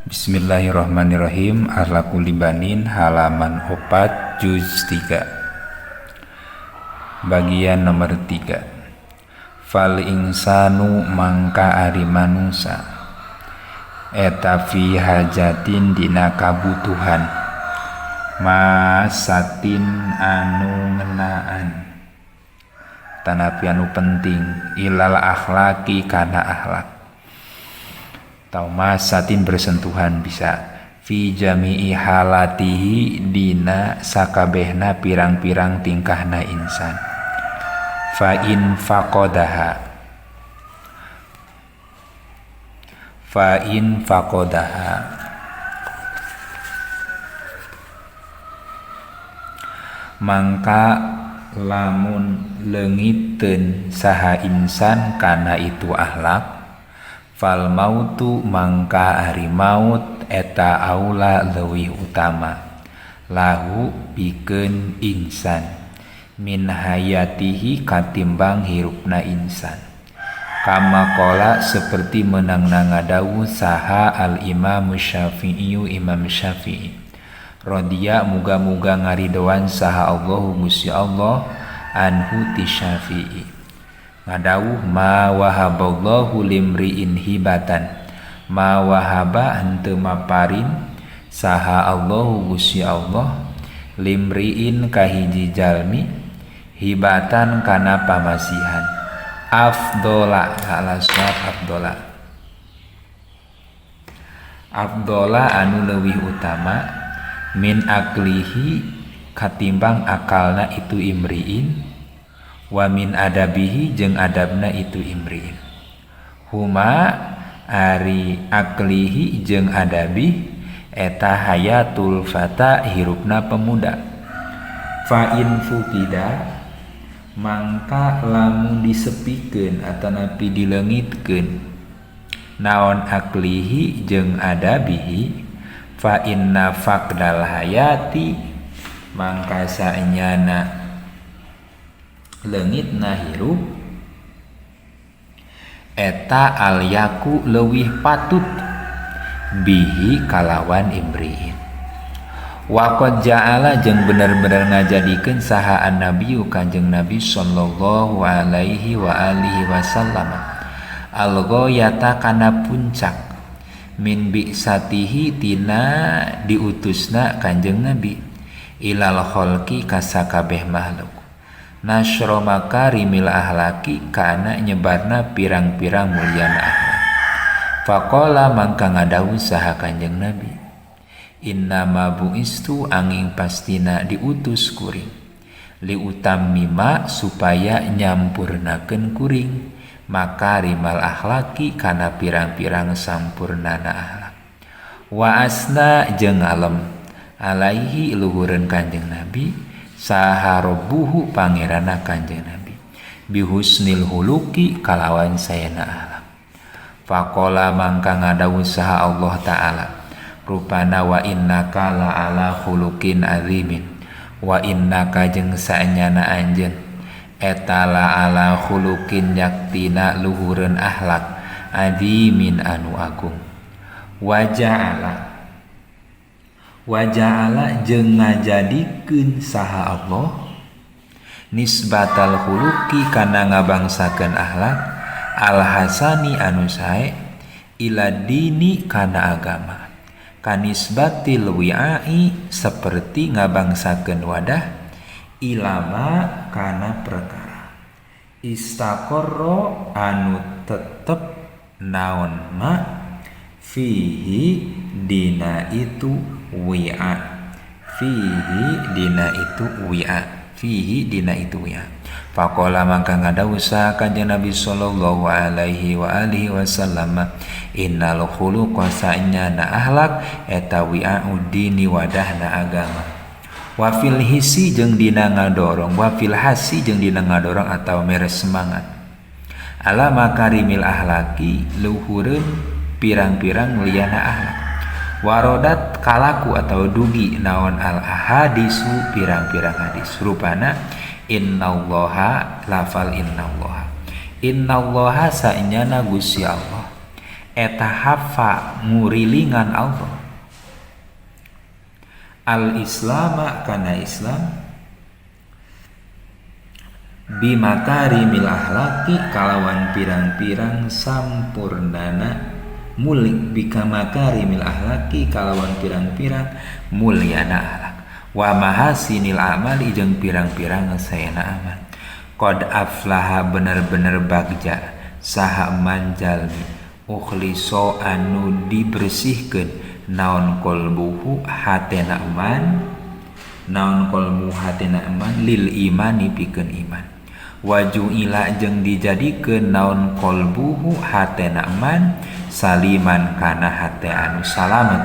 Bismillahirrahmanirrahim. Akhlakul Libanin halaman 4 juz 3 bagian nomor 3. Fal insanu mangka ari manusa eta fi hajatin dina kabutuhan masatin anu ngenaan tanapi anu penting ilal akhlaki kana akhlak atau masatin bersentuhan bisa fi jami'i halatihi dina sakabehna pirang-pirang tingkahna insan fa in faqadaha fa in faqadaha mangka lamun leungiteun saha insan kana itu akhlak fal mautu mangka ari maut eta aula leuwih utama lahu pikeun insan min hayatihi katimbang hirupna insan kama qala seperti menangna ngadawuh saha al Imam Syafi'i Imam Syafi'i radiya muga-muga ngaridoan saha Allahu Gusti Allah anhu ti Syafi'i ngadawuh ma wahaballahu limriin hibatan ma wahaba henteu maparin saha Allahu Gusti Allah limriin ka hiji jalmi hibatan kana pamasihan afdola ala suap afdola afdola anu leuwih utama min aklihi katimbang akalna itu imriin wa min adabihi jeung adabna itu imriin huma ari aklihi jeung adabi eta hayatul fata hirupna pemuda fa in fukida mangka lamun disepikeun atanapi dileungitkeun naon aklihi jeung adabihi fa inna faqdal hayati mangka saenyana leungitna hirup eta alyaku leuwih patut bihi kalawan imriin waqad ja'ala jeung bener-bener ngajadikeun saha annabiyu kanjeng Nabi sallallahu alaihi wa alihi wasallam al-ghayata kana puncak min bi'satihi tina diutusna kanjeng Nabi ilal khalqi kasakabeh makhluk nasra makarimil ahlaki kana nyebarna pirang-pirang mulyana akhlak faqala mangka ngadawuh saha kanjeng Nabi innama bu'istu angin pastina diutus kuring liutammima supaya nyampurnakeun kuring makarimal akhlaki kana pirang-pirang sampurnana akhlak wa asna jeung ngalem alaihi luhureun kanjeng Nabi saha robbuhu pangeranna kanjeng Nabi bihusnil huluki kalawan saena akhlak faqala mangka ngadawuh saha Allah taala rupana wa innaka la ala khuluqin azimin wa innaka jeung saenyana anjeun eta la ala khuluqin yaktina luhureun akhlak azimin anu agung wa ja'ala jeung ngajadikeun saha Allah nisbatal khuluqi kana ngabangsakeun akhlak al hasani anu sae ila dini kana agama kanisbatil wi'ai seperti ngabangsakeun wadah ilama kana perkara istaqarra anu tetep naon ma fihi dina itu wi'a fihi dina itu wi'a fihi dina itu wi'a faqala mangka ngadawuh saha kanjeng Nabi sallallahu alaihi wa alihi wasallam innal khuluqa sa'nyana akhlak eta wi'a'ud dini wadahna agama wa fil hisi jeung dina ngadorong wa fil hasi jeung dina ngadorong atawa mere semangat ala makarimil akhlaki luhureun pirang-pirang mulyana akhlak warodat kalaku atau dugi naon al ahadisu pirang-pirang hadis rupana innallaha lafal innallaha innallaha saenyana Gusti Allah Eta hafa ngurilingan Allah al islama kana Islam bimakarimil akhlaqi kalawan pirang-pirang sampurnana mulik bikamakarimil akhlaqi kalawan pirang-pirang mulyana akhlak wa mahasinil amali jeung pirang-pirang saena amal. Qad aflaha bener-bener bagja saha manjalmi ukhliso anu dibersihkeun naon qalbuhu hatena man naon qalbu hatena man lil imani pikeun iman wajuila jeung dijadikeun naon qalbuhu hatena man saliman kana hate anu salamet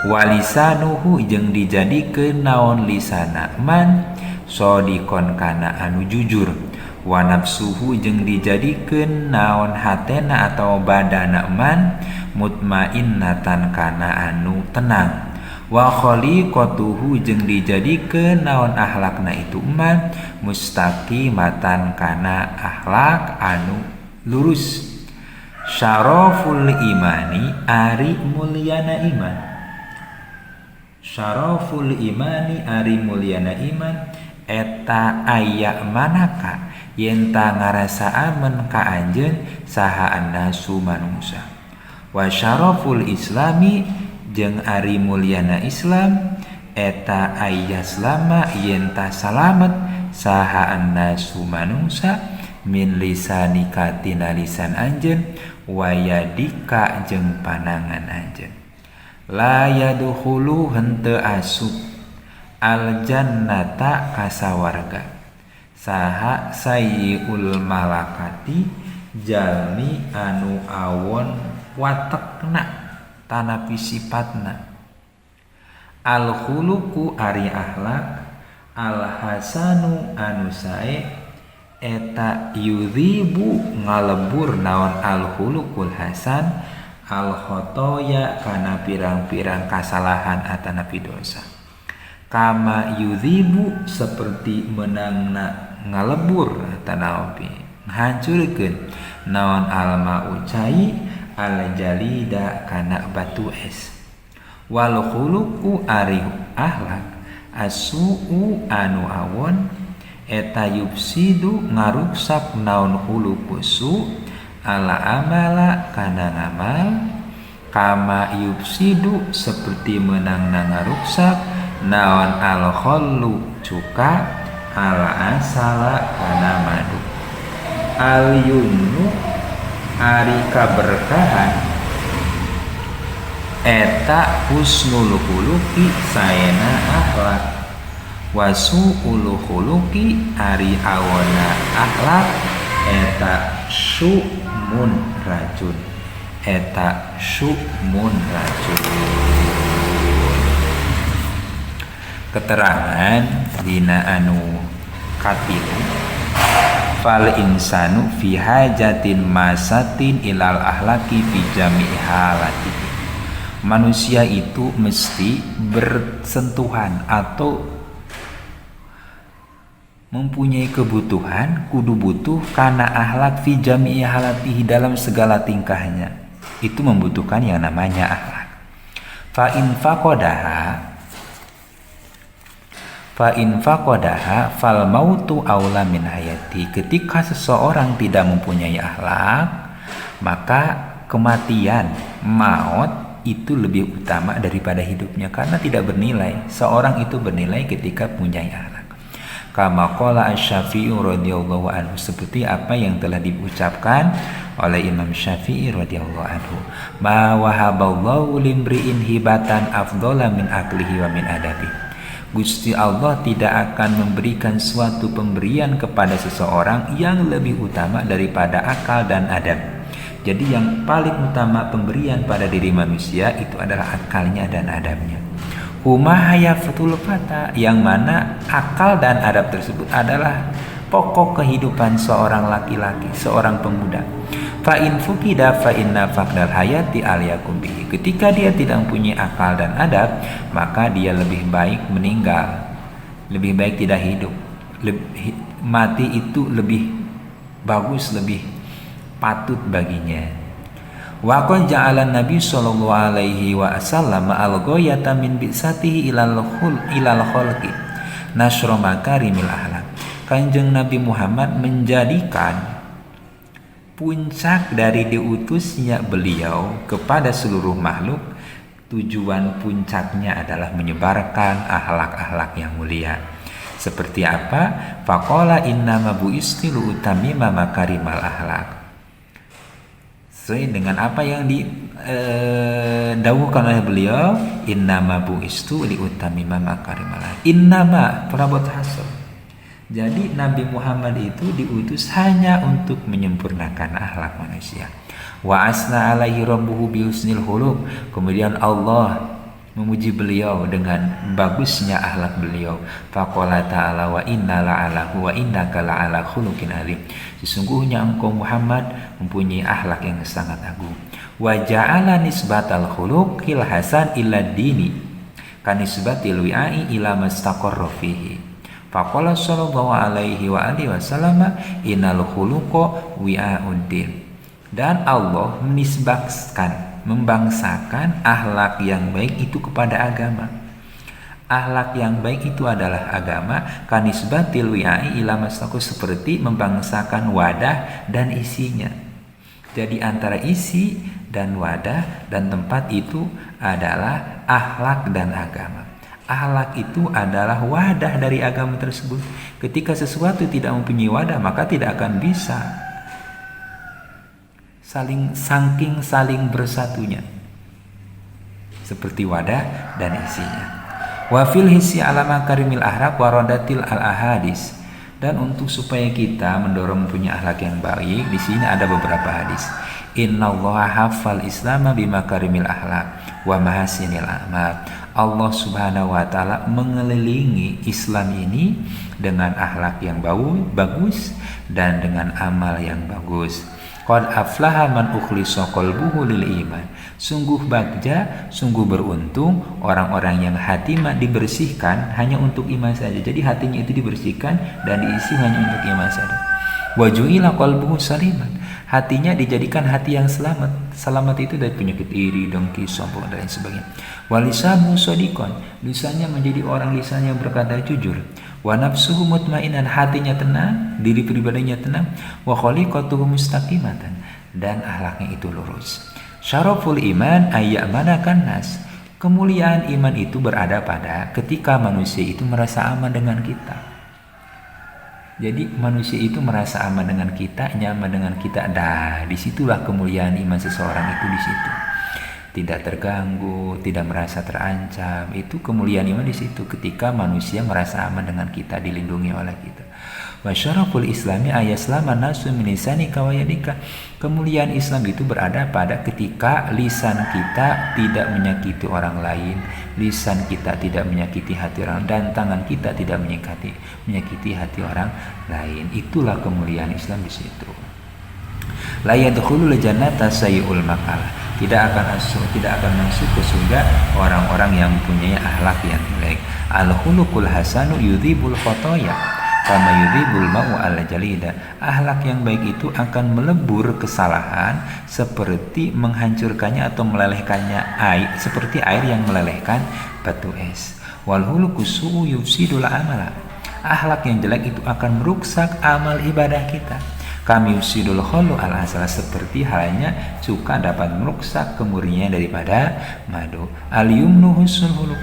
walisanuhu jeung dijadikeun naon lisana man sodikon kana anu jujur wa nafsuhu jeung dijadikeun naon hatena atau badana man mutmainnatan kana anu tenang wa khaliqatuhu jeung dijadikeun naon akhlakna itu man mustaqimatan kana akhlak anu lurus. Syaraful imani ari mulyana iman, syaraful imani ari mulyana iman eta aya manaka yen ta ngarasa amen ka anjeun saha annasu manungsa. Wa syaraful islami jeung ari mulyana Islam eta aya selama yen ta salamet saha annasu manungsa min lisanika tina lisan anjeun wa yadika jeung panangan anjeun. La yadkhulu henteu asup al jannata kasawarga saha sayyiul malakati jalmi anu awon watekna tanapi sipatna. Al khuluqu ari akhlak al hasanu anu sae eta yudhibu ngalebur naon al khuluqul hasan al khotoya kana pirang-pirang kasalahan atanapi dosa. Kama yudhibu seperti menangna ngalebur atanapi hancurkeun naon al ma'u cai al jalida kana batu es. Wal khuluqu ari akhlak asuu anu awon eta yufsidu ngaruksak naon khuluqu su ala amala kana ngamal kama yufsidu seperti menangna ngaruksak naon al khallu cuka ala asala kana madu. Al yumnu ari kaberkahan eta husnul khuluqi saena akhlak wasu'ul khuluqi ari awona akhlak eta syu'mun racun, eta syu'mun racun. Keterangan dina anu katilu fal insanu fi hajatin masatin ilal ahlaki fi jami'i halatihi. Manusia itu mesti bersentuhan atau mempunyai kebutuhan, kudu butuh kana akhlak fi jami'i halatihi dalam segala tingkahnya. Itu membutuhkan yang namanya akhlak. Fa in faqadaha fal mautu aula min hayati. Ketika seseorang tidak mempunyai akhlak, maka kematian, maut itu lebih utama daripada hidupnya karena tidak bernilai. Seorang itu bernilai ketika punya akhlak. Kama qala Asy-Syafi'i radhiyallahu anhu, seperti apa yang telah diucapkan oleh Imam Syafi'i radhiyallahu anhu, ma wahaballahu limri'in hibatan afdhala min aklihi wa min adabihi. Gusti Allah tidak akan memberikan suatu pemberian kepada seseorang yang lebih utama daripada akal dan adab. Jadi yang paling utama pemberian pada diri manusia itu adalah akalnya dan adabnya. Huma hayatul fata, yang mana akal dan adab tersebut adalah pokok kehidupan seorang laki-laki, seorang pemuda. Fa in fuqida fa inna faqdal hayati aliyakum bihi. Ketika dia tidak mempunyai akal dan adab, maka dia lebih baik meninggal, lebih baik tidak hidup. Mati itu lebih bagus, lebih patut baginya. Wa qad ja'ala Nabi sallallahu alaihi wasallam al-ghayata min bi'satihi ilal khalqi nasra makarimil akhlak. Kanjeng Nabi Muhammad menjadikan puncak dari diutusnya beliau kepada seluruh makhluk, tujuan puncaknya adalah menyebarkan akhlak-akhlak yang mulia. Seperti apa? Faqala innama bu'istu liutammima makarimal akhlak. Sesuai dengan apa yang didawuhkan oleh beliau, innama bu'istu liutammima makarimal akhlak. Innama perabot hasr. Jadi Nabi Muhammad itu diutus hanya untuk menyempurnakan akhlak manusia. Wa asna alaihi rabbuhu bihusnil khuluq. Kemudian Allah memuji beliau dengan bagusnya akhlak beliau. Faqala ta'ala wa inna la'ala wa innaka la'ala khuluqin azim. Sesungguhnya engkau Muhammad mempunyai akhlak yang sangat agung. Wa ja'ala nisbatal khuluqil hasan ila dini kanisbatil wi'ai ila mastaqarra fihi. Faqala sallallahu alaihi wa alihi wasallam innal khuluqa wi'auddin. Dan Allah menisbatkan, membangsakan akhlak yang baik itu kepada agama. Akhlak yang baik itu adalah agama, kanisbatil wi'ai ila mastaqu, seperti membangsakan wadah dan isinya. Jadi antara isi dan wadah dan tempat itu adalah akhlak dan agama. Akhlak itu adalah wadah dari agama tersebut. Ketika sesuatu tidak mempunyai wadah, maka tidak akan bisa saling saking saling bersatunya, seperti wadah dan isinya. Wa fil hissi ala makarimil akhlak waradatil al ahadis. Dan untuk supaya kita mendorong punya akhlak yang baik, di sini ada beberapa hadis. Innallaha hafal islama bimakarimil akhlak wa mahasinil a'mal. Allah Subhanahu wa taala mengelilingi Islam ini dengan akhlak yang bagus dan dengan amal yang bagus. Qad aflaha man ukhlisa qalbuhu lil iman. Sungguh bagja, sungguh beruntung orang-orang yang hatinya dibersihkan hanya untuk iman saja. Jadi hatinya itu dibersihkan dan diisi hanya untuk iman saja. Wa ju'ila qalbuhu saliman. Hatinya dijadikan hati yang selamat. Selamat itu dari penyakit iri, dengki, sombong dan lain sebagainya. Wa lisanu shadiqon. Lisannya menjadi orang lisannya berkata jujur. Wa nafsuhu mutmainan, hatinya tenang, diri pribadinya tenang. Wa khaliqatuhu mustaqimatan, dan akhlaknya itu lurus. Syaraful iman ayyamanakan nas. Kemuliaan iman itu berada pada ketika manusia itu merasa aman dengan kita. Jadi manusia itu merasa aman dengan kita, nyaman dengan kita. Dah, disitulah kemuliaan iman seseorang itu di situ. Tidak terganggu, tidak merasa terancam. Itu kemuliaan iman di situ ketika manusia merasa aman dengan kita, dilindungi oleh kita. Wa syaraful islami ayaslama nasu min lisanika wa yadika. Kemuliaan Islam itu berada pada ketika lisan kita tidak menyakiti orang lain, lisan kita tidak menyakiti hati orang, dan tangan kita tidak menyakiti hati orang lain. Itulah kemuliaan Islam di situ. La yadkhulul jannata sayyi'ul maqalah. Tidak akan masuk ke surga orang-orang yang mempunyai akhlak yang jelek. Al-khuluqul hasanu yudhibul khotoya kama yudhibul ma'u al jalida. Akhlak yang baik itu akan melebur kesalahan seperti menghancurkannya atau melelehkannya air, seperti air yang melelehkan batu es. Wal khuluqus su'u yufsidul amala. Akhlak yang jelek itu akan merusak amal ibadah kita. Kami yusidul khulu al asal, seperti halnya cuka dapat merusak kemurnian daripada madu. Al yumnu husnul huluk.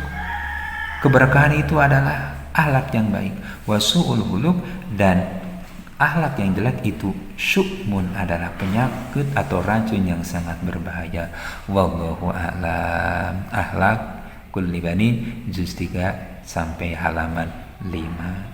Keberkahan itu adalah akhlak yang baik. Wasu'ul huluk, dan akhlak yang jelek itu syukmun, adalah penyakit atau racun yang sangat berbahaya. Wallahu a'lam. Akhlak kulli bani juz 3 sampai halaman 5.